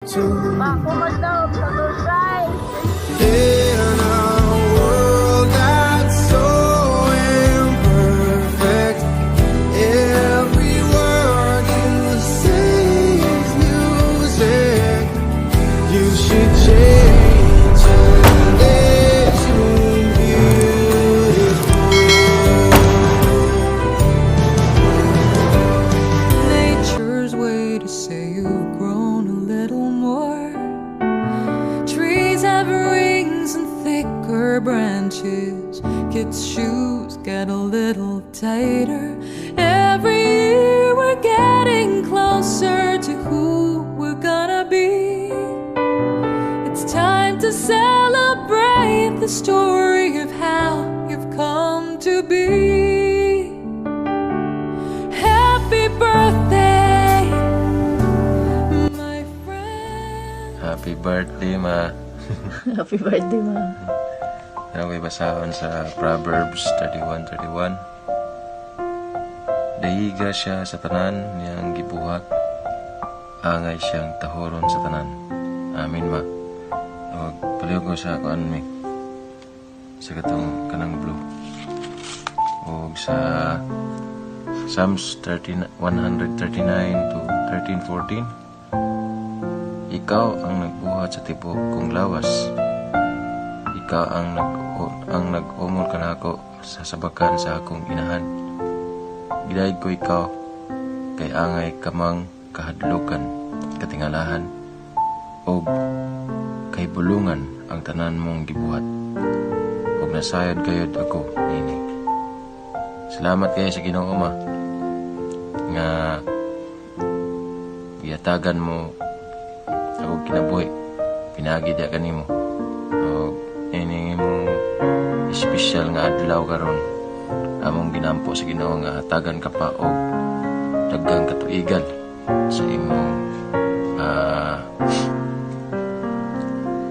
Ako madam, sa surprise. In a world that's so imperfect, every word you say is music. You should change your name to beautiful. Nature's way to say you've grown a little more. Trees have rings and thicker branches. Kids' shoes get a little tighter. Every year we're getting closer to who we're gonna be. It's time to celebrate the story of how you've come to be. Happy birthday, my friend. Happy birthday, Ma. Happy birthday, Ma. Ano basahon sa Proverbs 31:31? Dayiga siya sa tanan niyang gibuhat. Angay siyang tahoron sa tanan. Amen, Ma. Og palihog ko sa kuan mi. Sa katong kanang blue. Og sa Psalms 13, 139 to 13, 14. Ikaw ang nagbuhat sa tibuok kong lawas. Ikaw ang nag-umol kanako sa sabakan sa akong inahan. Gidayeg ko ikaw kay angay kamang kahadlukan, katingalahan ug kahibulungan ang tanan mong gibuhat. Ug nasayod gayud ako niini. Salamat kaayo sa Ginoo, Ma, nga gihatagan mo akong kinabuhi pinaagi diha kanimo. Og ini imong espesyal nga adlaw karon, among ginampo sa Ginoo nga hatagan ka pa og daghang katuigan sa imong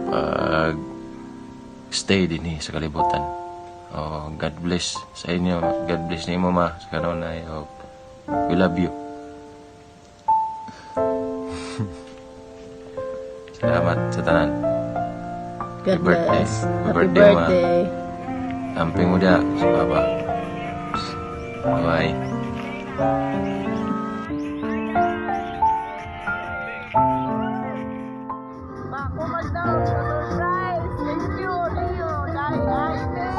pag stay dinhi sa kalibutan. Oh, God bless sa inyo. God bless nimo, Ma, sa kanunay. Oh, we love you. Salamat sa tanan. God Happy birthday. Bless. Happy Happy birthday, Ma. Birthday. Amping mo diha sa papa. Bye. Ako madam, sa surprise. Thank you, Leo. Dahil Ate.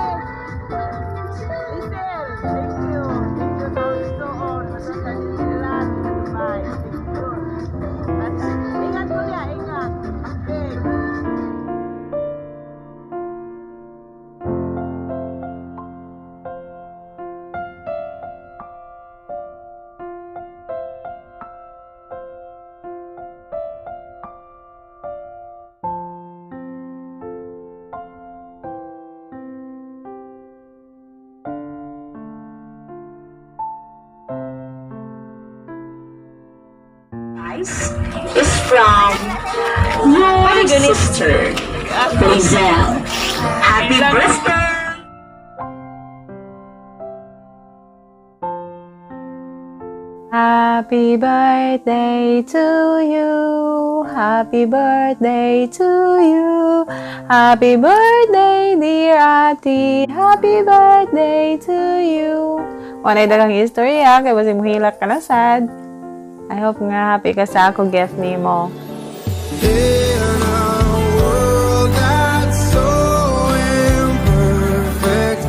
Lisel, thank you. Thank you sa igsoon. Sa Disneyland, sa Dubai. Thank you. At ingat, kuya, ingat. Okay. Is from your sister, Lizelle. Happy birthday! Happy birthday to you. Happy birthday to you. Happy birthday, dear Ate. Happy birthday to you. Walay daghang istorya kay basig mohilak ka na sad. I hope nga happy ka sa ako gift nimo. In a world that's so imperfect,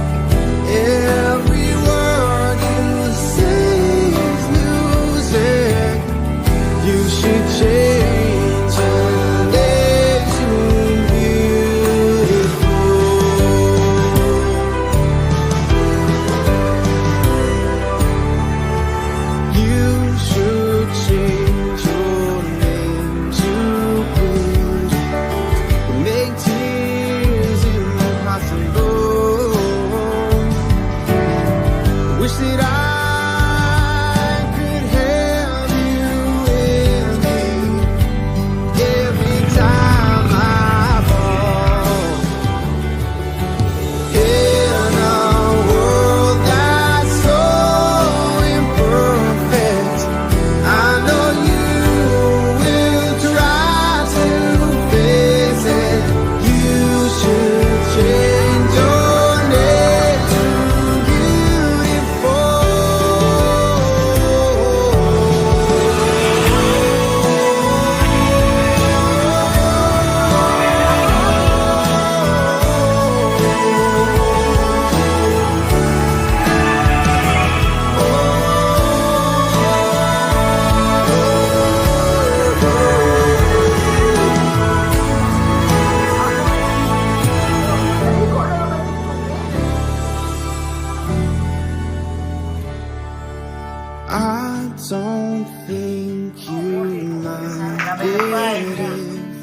every word you say is music. You should change your name to beautiful. You should change your name to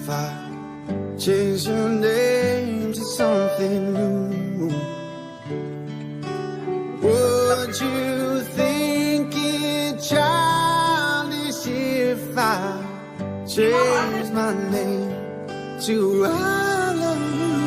if I change your name to something new? Would you think it childish if I change my name to I love you?